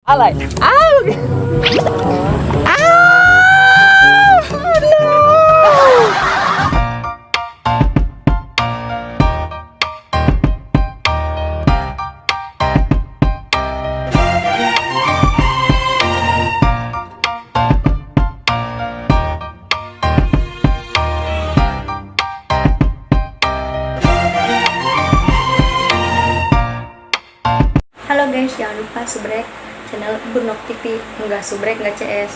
Alay. Ah! Ah! No! Halo guys, jangan lupa subrek channel Burnok TV. Enggak subrek, enggak CS.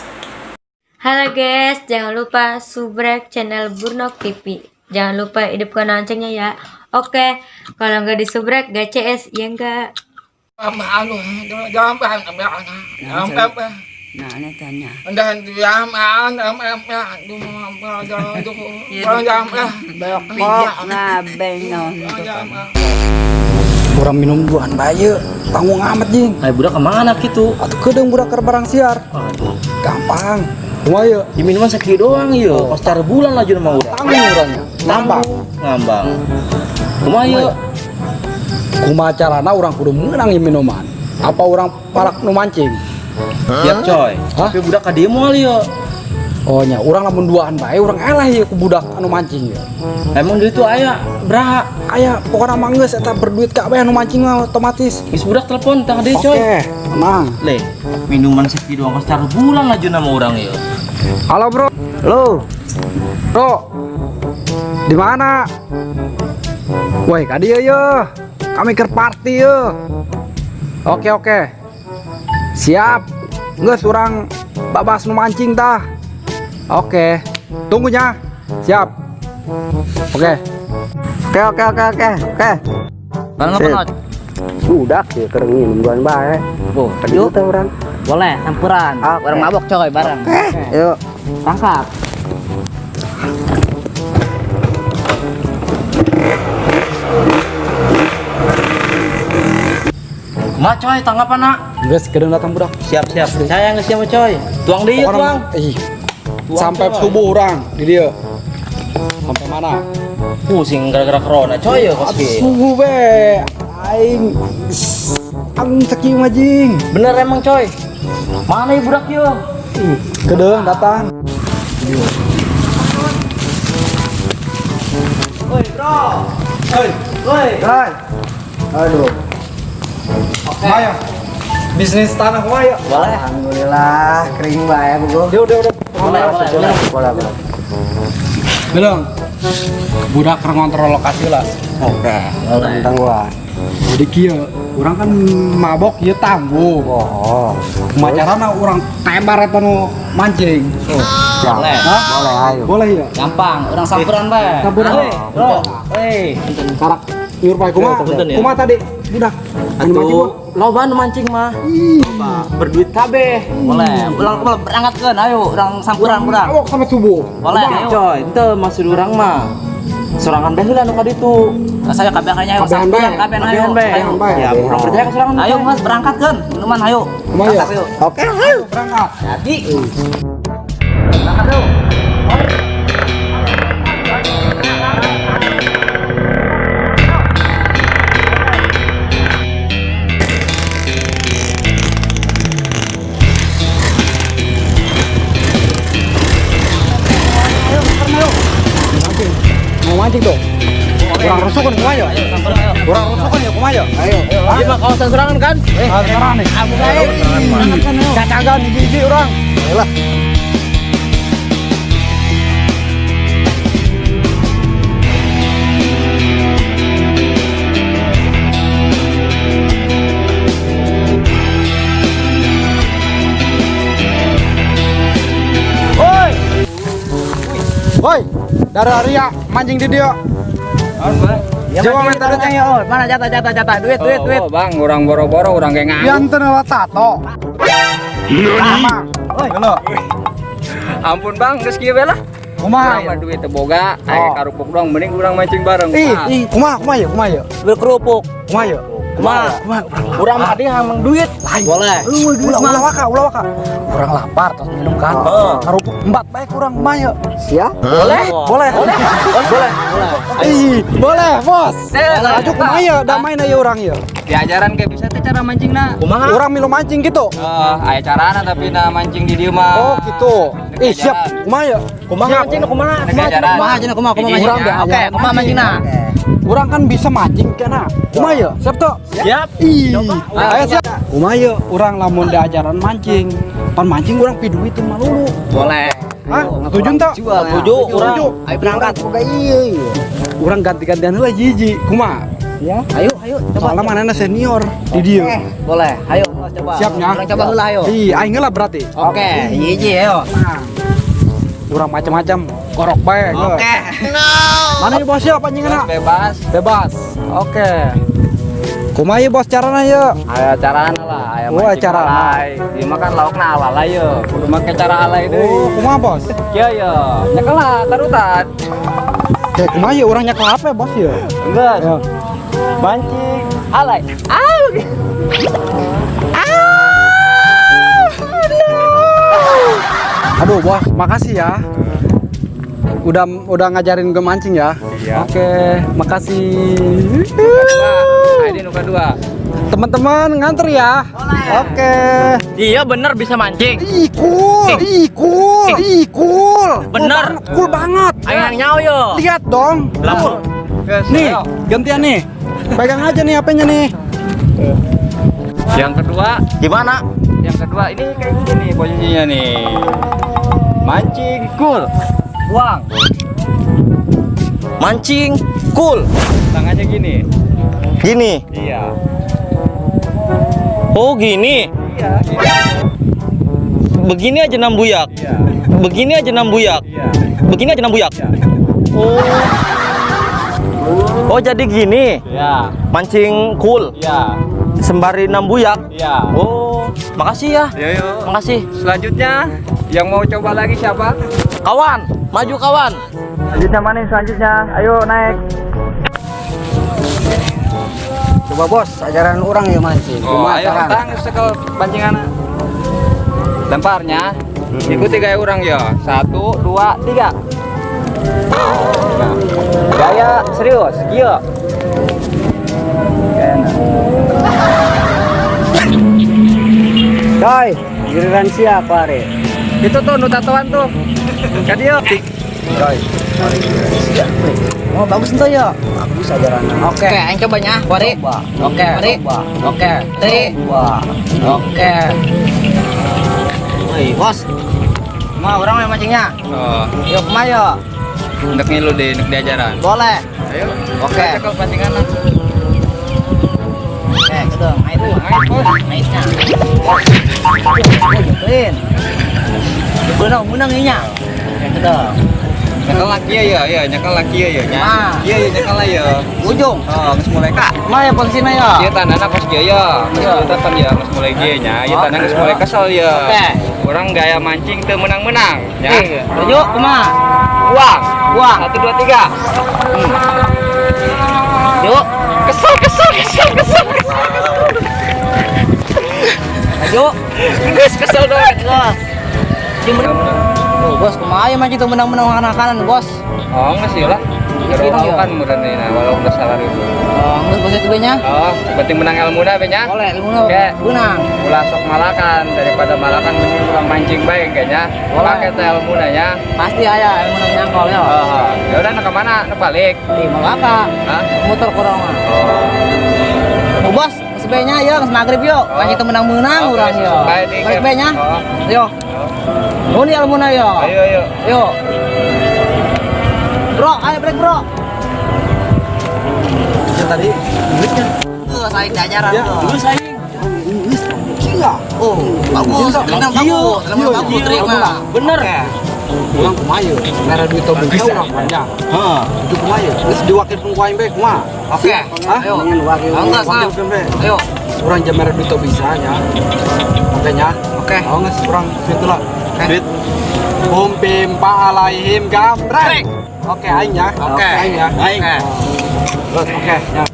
Halo guys, jangan lupa subrek channel Burnok TV. Jangan lupa hidupkan loncengnya ya. Oke, kalau nggak disubrek gak CS ya enggak. Nah, ini tanya. Nah, benon. Urang minum duaan bae, tanggung amat jing. Ay budak kemana gitu? Atuh kedeung budak keur barang siar. Gampang. Kumaha ye? Di minuman sakieu doang ieu. Pas cara bulan laju nama urang. Tanggung urangnya. Ngambang. Ngambang. Kumaha ieu? Kumaha carana urang kudu meunang ieu minuman? Apa urang palak nu mancing? Siap coy. Hah? Tapi budak ka dieu moal ieu. Oh nya, urang lamun duaan bae urang eleh ieu ku budak anu mancing ieu. Emang di itu aya beraha? Aya pokona mah geus eta berduit kabeh anu mancing mah otomatis. Geus budak telepon tah ka dieu coy. Oke, tenang. Le, minuman sakieu doang pas cara bulan laju nama urang ieu. Halo, Bro. Halo. Bro. Di mana? Woi, ka dieu ye. Kami keur party ye. Oke, oke. Siap. Geus urang babas nu mancing tah. Oke. Tunggunya. Siap. Oke. Oke. Barang apa, Not? Budak ya keur minum duaan bae. Oh, Yuk teh urang. Boleh, campuran. Oke. Bareng mabok coy, bareng. Yuk. Tangkap. Kumaha coy tanggapan nak? Geus kedeung datang budak. Siap siap. Saya geus siap coy. Tuang deui Pokona tuang. mah, ih, Tuang, sampai coy. subuh urang di dieu. Sampai mana? Pusing gara-gara corona coy ya kos kieu. Subuh be. Aing agung sakieu mah jing. Bener emang coy. Mana ieu budak ieu? Kedeung datang. Woi, bro. Woi. Woi. Hai. Aduh. Kumaha? Bisnis tanah kumaha ya? Boleh. Alhamdulillah kering bae buku. Udah, udah, udah. Boleh, boleh, boleh. Boleh, boleh. Bilang, budak keur ngontrol lokasi lah. Oke. Tentang gua. Jadi kieu, urang kan mabok ieu tangguh. Oh. Kumaha carana urang tebar eta nu mancing. Siap. Boleh. Hah? Boleh, ayo. Boleh ya? Gampang, urang sampuran bae. Sampuran. Woi, bro. Woi. Karak nyur pae kumaha? Punten ya. Kumaha tadi budak? Anu mancing Atuh, mah. loba nu mancing mah. Berduit kabeh. Boleh. Urang boleh berangkatkeun, ayo urang sampuran urang. Mabok sampai subuh. Boleh, ayo. Coy, ente maksud urang mah. Sorangan bae heula nu ka ditu. Saya kabeh ayo Kabehan bae. sampuran kabeh ayo. Kabehan bae. Ayo. Bae. Ya, urang percaya ke sorangan. Ayo Mas berangkatkeun, minuman ayo. Kumaha ya? Berangkat yuk. Oke, ayo. Berangkat. Jadi. Berangkat yuk. Mancing. Mau mancing dong. Urang rusukan kumaha ya? Urang rusukan ya kumaha ya? Ayo. Ieu mah kawasan sorangan kan? Ah, sekarang nih. Cacagan hiji-hiji urang. Ayolah. Woi. Woi, dari Arya mancing di dia. Jawa minta duit. Oh, mana jatah jatah jatah duit duit duit. Oh, bang, orang boro-boro, orang kayak nganggur. Yang teu tato. Sama. Oi. Halo. Ampun bang, geus kieu we lah. Kumaha? Urang mah duit teu boga, aya karupuk doang, mending urang mancing bareng. Ih, Ah. ih, kumaha kumaha ya, kumaha ya? Berkerupuk. Kumaha ya? Kumaha? Kumaha? Urang mah dia emang duit. Boleh. Ulah ulah waka, ulah waka. Urang lapar terus minum kan. Karupuk empat bae kurang kumaha ya? Siap. Boleh? Boleh. Boleh. Boleh. Ih, boleh, Bos. Laju kumaha ya? Damai na ya urang ya. Diajaran kayak bisa teh cara mancingna. Kumaha? Urang milu mancing gitu. Eh, aya carana tapi na mancing di dieu mah. Oh, gitu. Ih, siap. Kumaha ya? Kumaha Siap. mancingna kumaha? Kumaha ajaran. Kumaha cenah, kumaha kumaha Urang mancingna? dah Oke, kumaha mancingna? Urang kan bisa mancing kana. Kumaha ya? Siap tuh? Siap. Ih, ayo siap. Kumaha ya? Urang lamun diajaran mancing. Pan mancing urang piduit malulu. Boleh. Hah? Setuju teu? Setuju, urang. Setuju. Ayo berangkat. Boga iya iya. Urang ganti-gantian heula hiji. Kumaha? Ya. Ayo, ayo coba. Soalnya manehna senior di dieu. Boleh. Ayo coba. Siapnya? Urang coba heula ayo. Ih, aing heula berarti. Oke, hiji ayo. Nah. Urang macam-macam, gorok bae. Oke. Mana nih bos ya pancinganna? Bebas. Bebas. Oke. Kumaha ieu bos carana ye? Aya carana lah, aya Oh, mancing carana. alay. Ieu mah kan laukna ala-ala ye. Kudu make cara alay deui. Oh, kumaha bos? Kieu ye, nyekel lah tarutan. Kayak kumaha ye urang nyekel apa ya bos ye? Enggak. Ya. Mancing alay. Aduh bos, makasih ya. Udah ngajarin gue mancing ya. Iya. Oke, makasih. Dua. Ini nu kedua. Teman-teman nganter ya. Oke. Iya bener bisa mancing. Ih, cool. Ih, cool. Ih, cool. Bener. Cool banget. Ayo yang nyawa yo. Lihat dong. Lah. Nih, gantian nih. Pegang aja nih HP-nya nih. Yang kedua, Gimana? yang kedua ini kayak gini nih posisinya nih. Mancing cool. Buang. Mancing cool. Tangannya gini. Gini. Iya. Oh gini. Iya, gini. Begini aja nambuyak. Iya. Begini aja nambuyak. Iya. Begini aja nambuyak. Iya. Oh. Oh jadi gini. Iya. Mancing cool Iya. sembari nambuyak. Iya. Oh, makasih ya. Yo yo. Makasih. Selanjutnya yang mau coba lagi siapa? Kawan, maju kawan. Selanjutnya mana selanjutnya? Ayo naik. Coba bos, ajaran urang ya mancing. Oh, Kumaha ayo carana? tang sekel pancingan. Lemparnya. Ikuti gaya orang ya. 1 2 3. Nah, gaya serius, kieu. Gayana. Coy, giliran siapa re? Itu tuh nu tatoan tuh. Ka dieu. Coy. Oh, bagus ente ya. Bagus ajaran. Oke, aing cobanya. Bari. Coba. Oke, bari. Coba. Oke, tri. Coba. Oke. Woi, bos. Mau urang yang mancingnya? Oh, Yuk, kumaha yo? ndek ngilu deh, ndek diajaran. Boleh. Ayo. Oke. Cekel pancingan. Oke, gitu. Ngait. Ngait, bos. Ngaitnya. Oh, gituin. Beunang, beunang ieu nya. Oke, gitu. Nyekel lagi ya, ya, nyekel lagi ya, ya. Ah. Iya, ya, nyekel lah ya. Ujung. Oh, geus mulai Kak, kumaha ya posisinya ya? Iya tandana kos kieu ya. Geus kieu teh pan ya geus mulai kieu nya. Ieu tandana geus mulai kesel ya. Oke. Urang gaya mancing teu menang-menang nya. Yuk, kumaha? Buang. Buang. 1 2 3. Yuk. Kesel, kesel, kesel, kesel. Ayo. Geus kesel dong. Bos. Jeung menang. Oh, bos, kumaha ya mancing tuh menang-menang kanan-kanan, bos. Oh, geus ieu lah. Gitu, Kalau ya. kan meureun nah, walau geus salah itu. Oh, geus bos itu nya. Oh, penting menang ilmu dah nya. Boleh, ilmu Oke. menang. Ulah sok malakan daripada malakan mending urang mancing bae kayaknya. Boleh. Pake teh ilmu nya. Pasti aya ilmu nyangkol ya. Oh, ya udah nak kemana? Nak balik. Ih, mau apa? Hah? Muter kurang mah. Oh. Oh, bos, sebenya ya, geus magrib yuk. Oh. Mancing teu menang-menang Oke, urang yo. bae di Balik bae nya. Oh. Yo. Oh. Nuhun ya ilmuna yo. Ayo, ayo. Yo. Bro, ayo break, bro. Yang tadi duitnya. Tuh, saing diajaran Ya, tuh. Terus aing. Gila. Oh, bagus. Menang bagus. Iya, Bagus, terima. Bener. Urang kumaha ye? Mere duit teu bisa urang banyak. Heeh. Itu kumaha ye? Geus diwakilkeun ku aing bae kumaha? Oke. Hah? Ayo. Dengan wakil. Enggak, sah. Wakilkeun bae. Ayo. Urang jam mere duit teu bisa nya. Oke nya. Oke. Oh, geus urang situ lah. Oke. Duit. Hum pimpa alaihim gambreng. Oke, aing ya. Oke. Aing ya. Aing. Oke. Terus oke ya.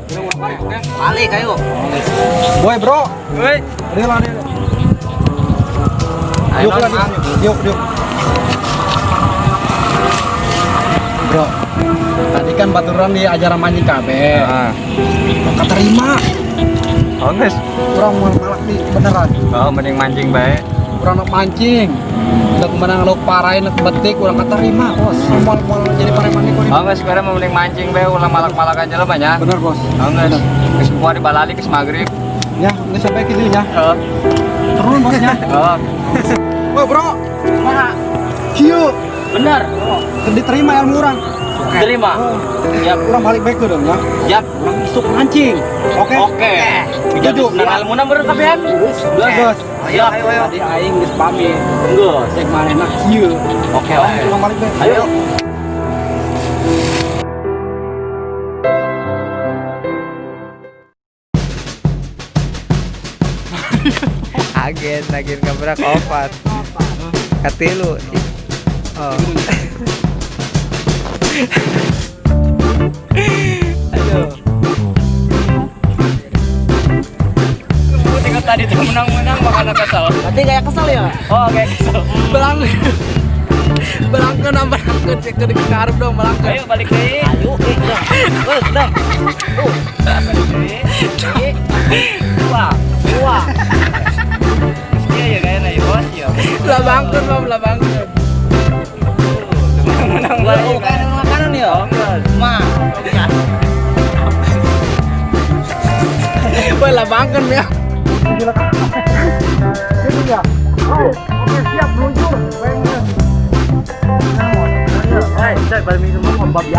Ini urang balik, oke. Balik ayo. Boy, bro. Woi. Real, real. Ayo, Yuk, lah, Mang. yuk, yuk. Bro, tadi kan baturan di ajaran mancing KB. Ah. Keterima. Oh, geus. Urang moal malak di beneran. Oh, mending mancing bae. Urang nak mancing. Udah menang lauk parai nak betik urang keterima, bos. Moal moal jadi pareman di Oh, geus sekarang mah mending mancing bae ulah malak-malakan jelema nya. Bener, bos. Oh, geus. Geus kuat dibalalik geus magrib. Ya, geus sampai kitu nya. Heeh. Turun bosnya. Oh. Woi, bro. Kieu. Bener. Diterima ilmu urang. Terima. Yap. Urang balik baik dong ya. Yap. Urang isuk mancing. Oke. Oke. Setuju. Nah, ilmuna meureun kabehan. Geus. Ayo, ayo, ayo. Tadi aing geus pamit. Geus. Cek manehna kieu. Oke, oke. Urang balik bae. Ayo. Agen, agen keberapa opat. Katilu. Oh. Aduh. Tinggal tadi tuh menang-menang makanya kesel. Berarti kayak kesel ya? Oh, kayak kesel. Belang. Belangkeun belangkeun cek ke karep dong belangkeun. Ayo balik deui. Ayo, udah. Weh, udah. Balik deui. Dua, dua. Iya ya kayaknya ya bos ya. Lah bangkeun, Mam, lah bangkeun. Menang bae. Oh, kayak makanan ya? Ma. Weh, lah bangkeun ya. Eh, saya balik minum ngomong babi.